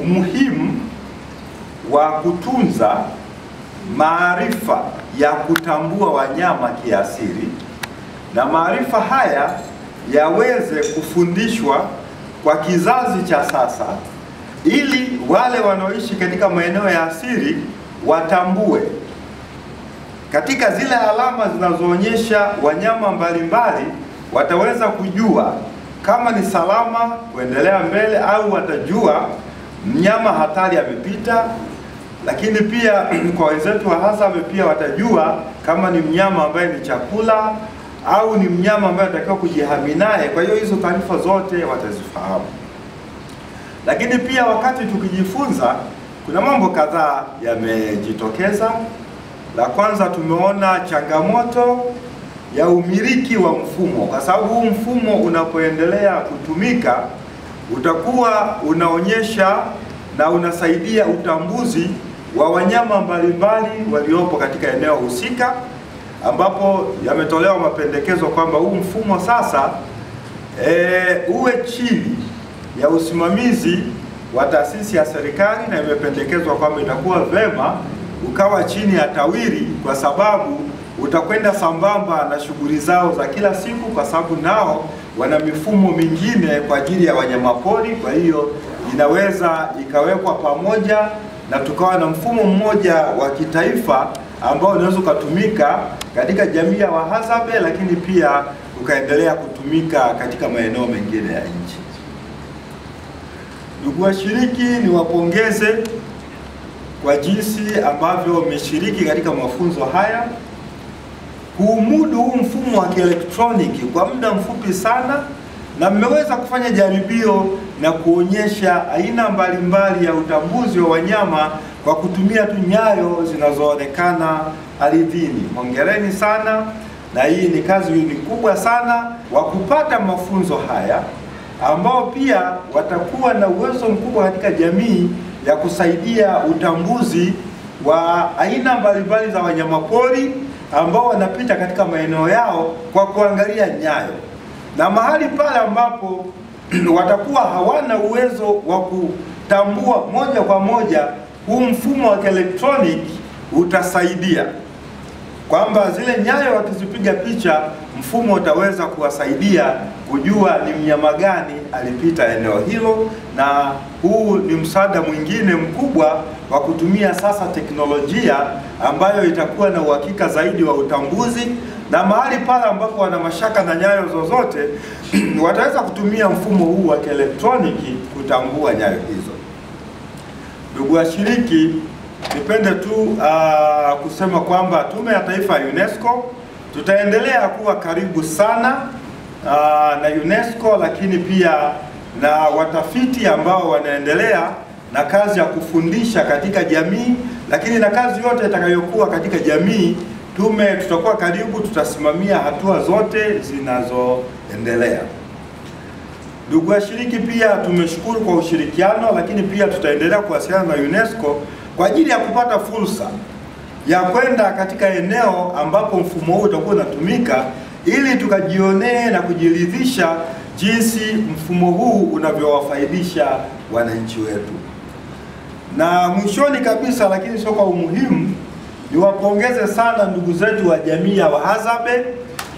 umuhimu wa kutunza maarifa ya kutambua wanyama kiasili, na maarifa haya yaweze kufundishwa kwa kizazi cha sasa ili wale wanaoishi katika maeneo ya asili watambue katika zile alama zinazoonyesha wanyama mbalimbali, wataweza kujua kama ni salama kuendelea mbele au watajua mnyama hatari amepita. Lakini pia kwa wenzetu wa Wahadzabe pia watajua kama ni mnyama ambaye ni chakula au ni mnyama ambaye anatakiwa kujihami naye. Kwa hiyo hizo taarifa zote watazifahamu. Lakini pia wakati tukijifunza, kuna mambo kadhaa yamejitokeza. La kwanza, tumeona changamoto ya umiliki wa mfumo, kwa sababu huu mfumo unapoendelea kutumika utakuwa unaonyesha na unasaidia utambuzi wa wanyama mbalimbali waliopo katika eneo husika, ambapo yametolewa mapendekezo kwamba huu mfumo sasa uwe chini ya usimamizi wa taasisi ya serikali, na imependekezwa kwamba itakuwa vema ukawa chini ya TAWIRI kwa sababu utakwenda sambamba na shughuli zao za kila siku, kwa sababu nao wana mifumo mingine kwa ajili ya wanyamapori. Kwa hiyo inaweza ikawekwa pamoja na tukawa na mfumo mmoja wa kitaifa ambao unaweza ukatumika katika jamii ya Wahadzabe, lakini pia ukaendelea kutumika katika maeneo mengine ya nchi. Ndugu washiriki, niwapongeze kwa jinsi ambavyo wameshiriki katika mafunzo haya, kuumudu huu mfumo wa kielektroniki kwa muda mfupi sana, na mmeweza kufanya jaribio na kuonyesha aina mbalimbali ya utambuzi wa wanyama kwa kutumia tu nyayo zinazoonekana ardhini. Hongereni sana, na hii ni kazi ni kubwa sana wa kupata mafunzo haya, ambao pia watakuwa na uwezo mkubwa katika jamii ya kusaidia utambuzi wa aina mbalimbali za wanyamapori ambao wanapita katika maeneo yao kwa kuangalia nyayo. Na mahali pale ambapo watakuwa hawana uwezo wa kutambua moja kwa moja, huu mfumo wa kielektroniki utasaidia kwamba zile nyayo wakizipiga picha, mfumo utaweza kuwasaidia kujua ni mnyama gani alipita eneo hilo. Na huu ni msaada mwingine mkubwa wa kutumia sasa teknolojia ambayo itakuwa na uhakika zaidi wa utambuzi, na mahali pale ambapo wana mashaka na nyayo zozote wataweza kutumia mfumo huu wa kielektroniki kutambua nyayo hizo. Ndugu washiriki, nipende tu kusema kwamba Tume ya Taifa ya UNESCO tutaendelea kuwa karibu sana na UNESCO, lakini pia na watafiti ambao wanaendelea na kazi ya kufundisha katika jamii, lakini na kazi yote itakayokuwa katika jamii, tume tutakuwa karibu, tutasimamia hatua zote zinazoendelea. Ndugu washiriki, pia tumeshukuru kwa ushirikiano, lakini pia tutaendelea kuwasiliana na UNESCO kwa ajili ya kupata fursa ya kwenda katika eneo ambapo mfumo huu utakuwa unatumika ili tukajionee na kujiridhisha jinsi mfumo huu unavyowafaidisha wananchi wetu. Na mwishoni kabisa, lakini sio kwa umuhimu, niwapongeze sana ndugu zetu wa jamii ya Wahadzabe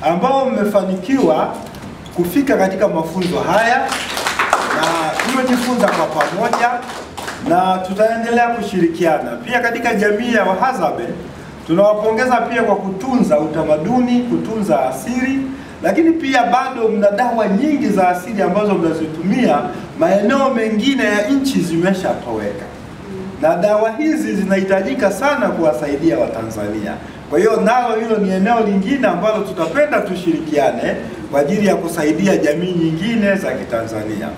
ambao mmefanikiwa kufika katika mafunzo haya na tumejifunza kwa pamoja na tutaendelea kushirikiana. Pia katika jamii ya Wahadzabe tunawapongeza pia kwa kutunza utamaduni, kutunza asili, lakini pia bado mna dawa nyingi za asili ambazo mnazitumia, maeneo mengine ya nchi zimeshatoweka. Na dawa hizi zinahitajika sana kuwasaidia Watanzania. Kwa hiyo nalo hilo ni eneo lingine ambalo tutapenda tushirikiane kwa ajili ya kusaidia jamii nyingine za Kitanzania.